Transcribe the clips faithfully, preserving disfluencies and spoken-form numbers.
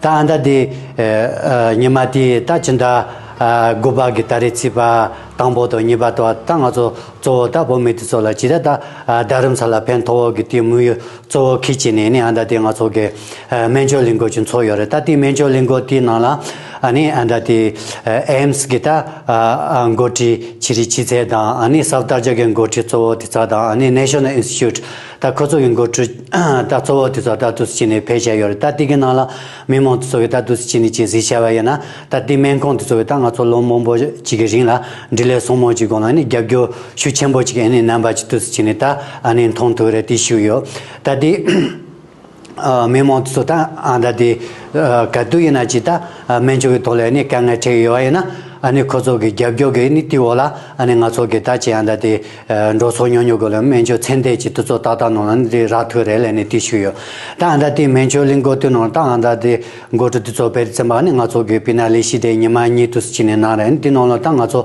ད་ཨ་ད་དེ་ཉི་མ་དེ་ད་ཕྱི་ཟླ་དགུ་པ་གི་ད་རེས་ཚེས་པ་དང་པོ་དང་གཉིས་པ་དང་ད་ང་ཚོ་གཙོ་བོ་ད་བོད་མི་དེ་ཚོ་ལ་ཇི་ལྟར་ད་རྡ་རམ་ས་ལ་ཕན་ཐོགས་ཀྱི་དེ་དམིགས་ཡུལ་གཙོ་བོ་ཁྱེར་བྱས་ནས་ནི་ཨ་ད་དེ་ང་ཚོ་གི་སྨན་བཅོས་གླིང་སྐོར་ཅིག་ཚོགས་ཡོད་རེད། ད་དེ་སྨན་བཅོས་གླིང་སྐོར་དེའི་ནང་ལ་ཨ་ནི་ཨ་ད་དེ་ཨེམ་སི་གི་ད་འགོ་ཁྲིད་ཕྱི་རིགས་ཕྱི་ཚད་དང་ཨ་ནི་སབ་དར་ཇ་གི་འགོ་ཁྲིད་གཙོ་བོ་དེ་ཚོ་དང་ཨ་ནི་National Institute ད་ཁོ་ཚོ་གི་འགོ་ཁྲིད་ད་གཙོ་བོ་དེ་ཚོ་ད་དུས་ཕྱིན་ནས་ཕེབས་བཞག་ཡོད་རེད། ད་དེ་གི་ནང་ལ་མི་མང་དེ་ཚོ་གི་ད་དུས་ཕྱིན་ནས་ཅིག་གཟིགས་བྱས་པ་ཡིན་ན་ད་དེ་སྨན་ཁང་དེ་ཚོ་གི་ད་ང་ཚོ་ལོ་མང་པོ་ཅིག་གི་རིང་ལ་འབྲེལ་ཡོད་སྲུང་མ་ཅིག་སྒང་ལ་ནི་རྒྱབ་སྐྱོར་ཤུགས་ཆེན་པོ་ཅིག་ཨ་ནི་གནང་པ་ཅིག་དུས་ཕྱིན་ནས་ད་ཨ་ནི་མཐོང་ཐུབ་རེད་དེ་ཞུས་ཡོད། ད་དེ་མི་མང་དེ་ཚོ་ད་ཨ་ད་དེ་ག་དུས་ཡིན་ན་ཅིག་ད་སྨན་བཅོས་ཀྱི་ཐོག་ལ་ནི་དཀའ་ངལ་འཕྲད་ཡོད་པ་ཡིན་ན་ཨ་ནི་ཁོ་ཚོ་གི་རྒྱབ་སྐྱོར་གི་ནི་དེའི་འོག་ལ་ཨ་ནི་ང་ཚོ་གི་ད་ཅིག་ཨ་ད་དེ་འགྲོ་སོང་ཉུང་ཉུང་སྒང་ལ་སྨན་བཅོས་ཚད་ལྡན་ཅིག་དུས་ཚོད་ཏག་ཏག་ནང་ལ་ནི་དེ་རག་ཐུབ་རེད་ལབ་ནས་དེ་ཞུས་ཡོད། ད་ཨ་ད་དེ་སྨན་བཅོས་གླིང་སྐོར་དེ་ནང་ད་ཨ་ད་དེ་འགོ་ཁྲིད་དེ་ཚོ་ཕེབས་ཙམ་པ་ནི་ང་ཚོ་གི་དཔེར་ན་ལས་གཞི་དེ་ཉི་མ་གཉིས་དུས་ཕྱིན་ནས་གནང་རེད། དེ་ནང་ལ་ད་ང་ཚོ་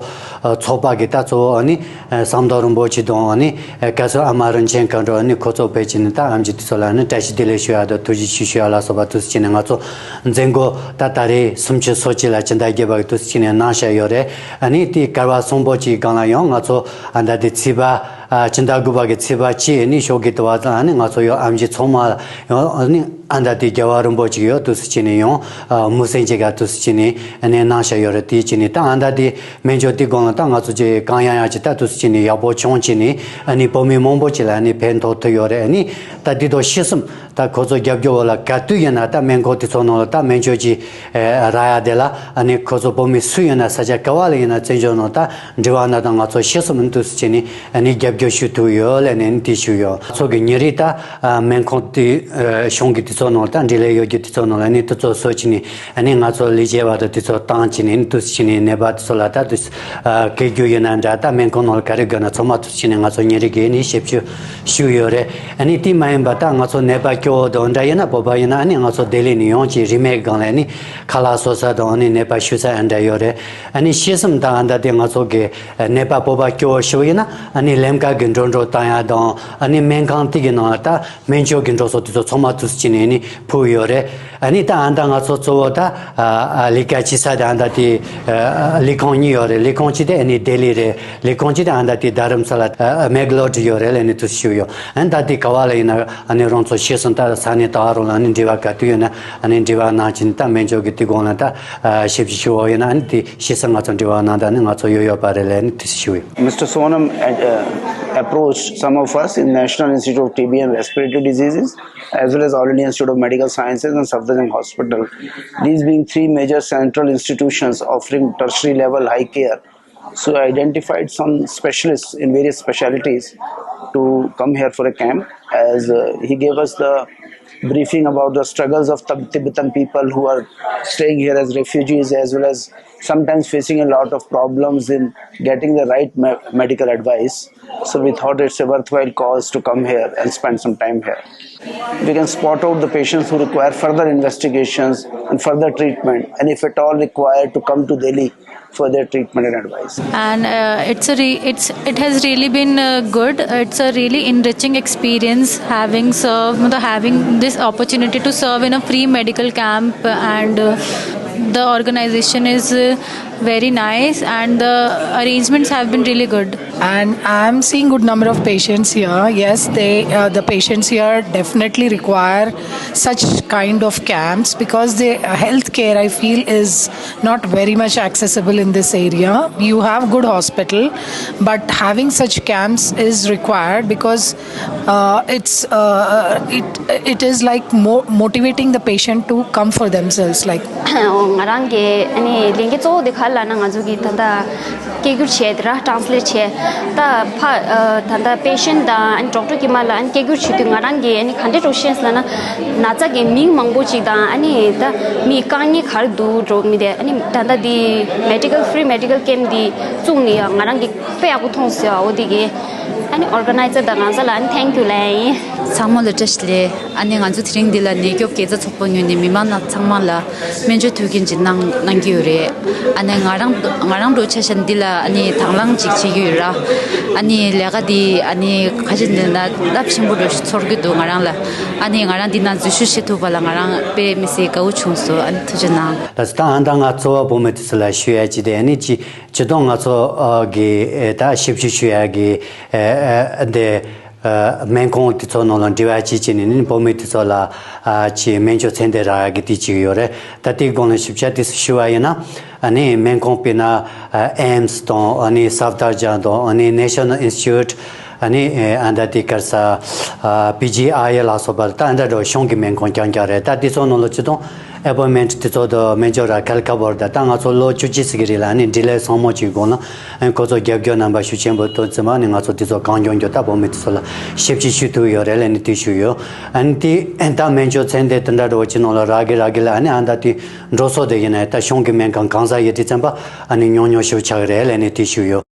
ཚོགས་པ་གི་ད་གཙོ་བོ་ཨ་ནི་ཟམ་གདོང་རིན་པོ་ཆེ་དང་ཨ་ནི་བཀའ་ཟུར་ཨ་མ་རིན་ཆེན་མཁའ་འགྲོ་ཨ་ནི་ཁོ་ཚོ་ཕེབས་ཕྱིན་ནས་ད་ཨེམ་ཆི་དེ་ཚོ་ལ་ནི་བཀྲ་ཤིས་བདེ་ལེགས་ཞུ་ཡ་དང་ཐུགས་རྗེ་ཆེ་ཞུ་ཡ་ལ་སོགས་པ་དུས་ཕྱིན་ནས་ང་ཚོ་མཛད་སྒོ་ད་ད་རེས་སུམ་ཅུ་སོ་གཅིག་ལ་སྤྱི་ཟླ་བརྒྱད་པ་གི་དུས་ཕྱིན་ནས་གནང་བཞག་ཡོད་རེད། ཨ་ནི་དེ་སྐར་མ་གསུམ་པོ་གཅིག་སྒང་ལ་ཡང་ང་ཚོ་ཨ་ད་དེ་ཚེས་པ་ཨ་སྤྱི་ཟླ་དགུ་པ་གི་ཚེས་པ་གཅིག་ནི་ཞོགས་ཀྱི་དུ་བ་ཙམ་ཨ་ནི་ང་ཚོ་ཡོད་ཨེམ་ཆི་ཚང་མ་ཡང་ཨ་ནི་ཨ་ད་དེ་རྒྱལ་བ་རིན་པོ་ཆེ་ཡོད་དུས་སུ་བྱས་ནས་ཡང་ཨ་མུ་སེང་ཅིག་ག་དུས་སུ་བྱས་ནས་ཨ་ནི་གནང་བཞག་ཡོད་རེད། དེ་བྱས་ནས་ད་ཨ་ད་དེ་སྨན་བཅོས་དེ་སྒང་ལ་ད་ང་ཚོ་ཅིག་གང་ཡང་ཡང་ཅིག་ད་དུས་སུ་བྱས་ནས་ཡག་པོ་བྱུང་བྱས་ནས་ཨ་ནི་བོད་མི་མང་པོ་ཅིག་ལ་ཨ་ནི་ཕན་ཐོགས་ཐུབ་ཡོད་རེད། ཨ་ནི་ད་དེ་དང་ཕྱི་གསུམ་ད་ཁོ་ཚོ་རྒྱབ་སྐྱོར་འོག་ལ་ག་དུས་ཡིན་ན་ད་སྨན་ཁང་དེ་ཚོ་ནང་ལ་ད་སྨན་བཅོས་ཀྱི་ཨེ་རག་ཡ་དེ་ལ་ཨ་ནི་ཁོ་ཚོ་བོད་མི་སུ་ཡིན་ན་ས་ཆ་ག་བ་ལ་ཡིན་ན་བཙན་བྱོལ་ནང་ད་འབྲེལ་བ་གནང་དང་ང་ཚོ་ཕྱི་གསུམ་དུས་སུ་བྱས་ནས་ཨ་ནི་རྒྱབ་སྐྱོར་ཞུ་ཐུབ་ཡོད་ལབ་ནས་ཨ་ནི་དེ་ཞུས་ཡོད། ང་ཚོ་གི་ཉིན་རེ་ད་ཨ་སྨན་ཁང་དེ་ཨ་གཞུང་གི་དུས་ཚོད་ནང་ལ་ད་འབྲེལ་ལས་ཡོད་རྒྱུ་དུས་ཚོད་ནང་ལ་ཨ་ནི་དུས་ཚོད་བཟོ་བྱས་ནས་ཨ་ནི་ང་ཚོ་ལས་བྱེད་པ་དང་དུས་ཚོད་བཏང་བྱས་ནས་ཨ་ནི་དུས་སུ་བྱས་ནས་ནད་པ་དེ་ཚོ་ལ་ད་དུས་སུ་ཨ་སྐད་སྒྱུར་ཡིན་ན་འདྲ་ད་སྨན་ཁང་ནང་ལ་ག་རེ་དགོས་ན་ཚང་མ་དུས་སུ་བྱས་ནས་ང་ཚོ་ཉིན་རེ་གི་ཨ་ནི་ཞིབ་འཇུག་ཞུས་ཡོད་རེད། ཨ་ནི་དེ་མ་ཡིན་པ་ད་ང་ཚོ་ནད་པ་སྐྱོ་བོ་དང་འདྲ་ཡིན་ན་བོད་པ་ཡིན་ན་ཨ་ནི་ང་ཚོ་ལྡི་ལི་ནས་ཡོང་ཅིག་རིན་མེད་སྒང་ལ་ཨ་ནི་ཁ་ལག་བཟོ་ས་དང་ཨ་ནི་ནད་པ་བཞུགས་ས་ཨ་འདྲ་ཡོད་རེད། ཨ་ནི་ཕྱི་གསུམ་དང་ཨ་འདྲ་དེ་ང་ཚོ་གི་ནད་པ་བོད་པ་སྐྱོ་བོ་ཞིག་ཡིན་ན་ཨ་ནི་ལམ་ཁ་གི་འགྲོ་འགྲོ་བཏང་ཡ་དང་ཨ་ནི་སྨན་ཁང་དེ་གི་ནང་ལ་ད་སྨན་བཅོས་ཀྱི་འགྲོ་སོང་དེ་ཚོ་ཚང་མ་དུས་སུ་བྱས་ནས་ཨ་ནི་ཕུལ་ཡོད་རེད། ཨ་ནི་ད་ཨ་འདྲ་ང་ཚོ་གཙོ་བོ་ད་ཨ་ཨ་ལས་ཀ་བྱེད་ས་དེ་ཨ་འདྲ་དེ་ཨ་ལས་ཁང་གཉིས་ཡོད་རེད། ལས་ཁང་གཅིག་དེ་ཨ་ནི་ལྡི་ལི་རེད། ལས་ཁང་གཅིག་དེ་ཨ་འདྲ་དེ་རྡ་རམ་ས་ལ་ཨ་མེག་ལོར་ཡོད་རེད་ལབ་ནས་དུས་སུ་ཞུས་ཡོད། ཨ་ནི་ད་དེ་ག་བ་ལ་ཡིན་ན་ཨ་ནི་རང་ཚོ་ཤེས་སོང་ད་ས་གནས་ད་རུང་ལ་ཨ་ནི་འབྲེལ་བ་ག་དུས་ཡོད་ན་ཨ་ནི་འབྲེལ་བ་གནང་བྱས་ནས་ད་སྨན་བཅོས་ཀྱི་དེ་སྒང་ལ་ད་ཞིབ་ཞིབ་ཞུ་བ་ཡིན་ན་ཨ་ནི་དེ་ཤེས་ས་ང་ཚོ་འབྲེལ་བ་གནང་ད་ནི་ང་ཚོ་ཡོད་ཡོད་པ་རེད་ལབ་ནས་དུས་སུ་ཞུས་ཡོད། Mister Sonam uh, approached some of us in National Institute of T B and Respiratory Diseases as well as All India Institute of Medical Sciences and Safdarjung Hospital. These being three major central institutions offering tertiary level high care, so I identified some specialists in various specialties to come here for a camp. As uh, he gave us the briefing about the struggles of Tib- Tibetan people who are staying here as refugees, as well as sometimes facing a lot of problems in getting the right me- medical advice. So we thought it's a worthwhile cause to come here and spend some time here. We can spot out the patients who require further investigations and further treatment, and if at all required, to come to Delhi for their treatment and advice. And uh, it's a re- it's it has really been uh, good. It's a really enriching experience having served, मतलब, having this opportunity to serve in a free medical camp, and uh, the organization is uh, very nice, and the arrangements have been really good. And I'm seeing good number of patients here. Yes, they uh, the patients here definitely require such kind of camps because the healthcare, I feel, is not very much accessible in this area. You have good hospital, but having such camps is required because uh, it's uh, it it is like mo- motivating the patient to come for themselves, like. ང་རང་གི་ཨ་ནི་ལས་འགན་གཙོ་བོ་དེ་ག་རེ་ལབ་ན། ང་ཚོ་གི་ད་ལྟ་སྐད་སྒྱུར་བྱས་དེ་ར་ཊ་རན་སི་ལེཊ་བྱས། ད་ཕ་ཨ་ད་ལྟ་པེ་ཤེན་ཊི་དང་ཨ་ནི་ཌོག་ཊར་དཀྱུས་མ་ལ་ཨ་ནི་སྐད་སྒྱུར་བྱེད་དུས་ང་རང་གི་ཨ་ནི་ག་འདྲ་འདྲ་བོ་ཤེས་ལབ་ན། ན་ཚ་གི་མིང་མང་པོ་ཅིག་དང་ཨ་ནི་ད་མིའི་དཀའ་ངལ་ག་རེ་འདུག་འདྲ་བོ་མི་དེ། ཨ་ནི་ད་ལྟ་འདི་མེ་ཌི་ཀལ་ཕི་རི་མེ་ཌི་ཀལ་ཀེམ་འདི་བཙུགས་ནས་ཡང་ང་རང་གི་དཔེ་ཡག་པོ་མཐོང་སོང་། འོ་དེ་གི་ཨ་ནི་ཨོར་ག་ནའི་ཛར་དང་གང་ཟག་ལ་ཨ་ནི་ཐེང་ཀྱུ་ལབ་ཡིན། ཚང་མ་ལ་བཀྲ་ཤིས་བདེ་ལེགས། ཨ་ནི་ང་ཚོ་དེ་རིང་འདི་ལ་ནད་སྐྱོབ་དགེ་རྩ་ཚོགས་པ་ངོས་ནས་མི་མང་རྣམས་ཚང་མ་ལ་སྨན་བཅོས་དུས་རྒྱུན་ཅིག་གནང་གནང་གི་ཡོད་རེད། ཨ་ནི་ང་རང་ང་རང་འདྲ་བོ་ཆ་བཞག་ན་འདི་ལ་ཨ་ནི་དང་བླངས་ཅིག་བྱེད་ཀྱི་ཡོད་ར། ཨ་ནི་ལས་ཀ་འདི་ཨ་ནི་ག་ཅིག་འདི་ན་རླབས་ཆེན་པོ་འདྲ་བོ་ཞིག་ཚོར་གྱི་འདུག་ང་རང་ལ། ཨ་ནི་ང་རང་འདི་ན་འཛུལ་ཞུགས་བྱེད་ཐུབ་པ་ལ་ང་རང་དཔེ་མི་སྲིད་དགའ་བོ་བྱུང་སོང་། ཨ་ནི་ཐུགས་རྗེ་གནང་། ལགས་སོ། ད་ཨ་ད་ང་གཙོ་བོ་བོད་མི་དེ་ཚོ་ལ་ཞུ་ཡ་ཅིག་དེ་ཨ་ནི་ཅི་ཅི་གཏོང་ང་ཚོ་ཨ་གི་ཨེ་ད་ཞིབ་འཇུག་ཞུ་ཡ་གི་ཨེ་ཨེ་འདི་ཨ་སྨན་ཁང་དེ་ཚོ་ནང་ལ་འབྲེལ་བ་བྱེད་ཅིག་ནས་ནི་བོད་མི་དེ་ཚོ་ལ་ཨ་ཅི་སྨན་བཅོས་ཚན་ཏེ་རག་ཡ་གི་དེ་ཅིག་ཡོད་རེད། ད་དེའི་སྒང་ལ་ཞིབ་ཆ་དེ་ཚོ་ཞུ་བ་ཡིན་ན། ཨ་ནི་སྨན་ཁང་དཔེར་ན་ཨ་ཨེམ་སི་དང་ཨ་ནི་སབ་དར་ཇང་དང་ཨ་ནི་ནེ་ཤ་ནལ་ཨིན་སི་ཊི་ཊུཊ། ཨ་ནི་ཨ་ད་དེ་ག་རེ་ཟེར་ཨ་པི་ཇི་ཨའི་ཨེལ་ལ་སོགས་པ་ད་ཨ་ད་འདྲ་བོ་གཞུང་གི་སྨན་ཁང་རྐྱང་རྐྱང་རེད། ད་དེ་ཚོ་ནང་ལ་ཅི་གཏོང་ཨེ་པོའིན་མེན་ཊི་དེ་ཚོ་དང་སྨན་བཅོས་རག་ག་ལ་ཁག་པོ་རེད། ད་ད་ང་ཚོ་ལོ་བཅུ་གཅིག་ཙམ་གྱི་རིང་ལ་ཨ་ནི་འབྲི་ལྷག་ཚང་མ་ཅིག་སྒང་ལ་ཨ་ནི་ཁོ་ཚོ་རྒྱབ་སྐྱོར་རྣམ་པ་ཤུགས་ཆེན་པོ་ཐོབ་ཙམ། ཨ་ནི་ང་ཚོ་དེ་ཚོ་གང་མགྱོགས་མགྱོགས་ད་བོད་མི་དེ་ཚོ་ལ་ཞིབ་དཔྱད་ཞུ་ཐུབ་ཡོད་རེད་ལབ་ནས་དེ་ཞུས་ཡོད། ཨ་ནི་དེ་ད་སྨན་བཅོས་ཚན་ཏེ་དེ་འདྲ་འདྲ་བོ་ཅིག་ནང་ལ་རག་གི་རག་གི་ལ་ཨ་ནི་ཨ་ད་དེ་འགྲོ་སོང་དེ་ཡིན་ན་ད་གཞུང་གི་སྨན་ཁང་གང་ཟག་ཡིན་དུས་ཙམ་པ་ཨ་ནི་ཉུང་ཉུང་ཞིག་ཆགས་ཀྱི་རེད་ལབ་ནས་དེ་ཞུས་ཡོད།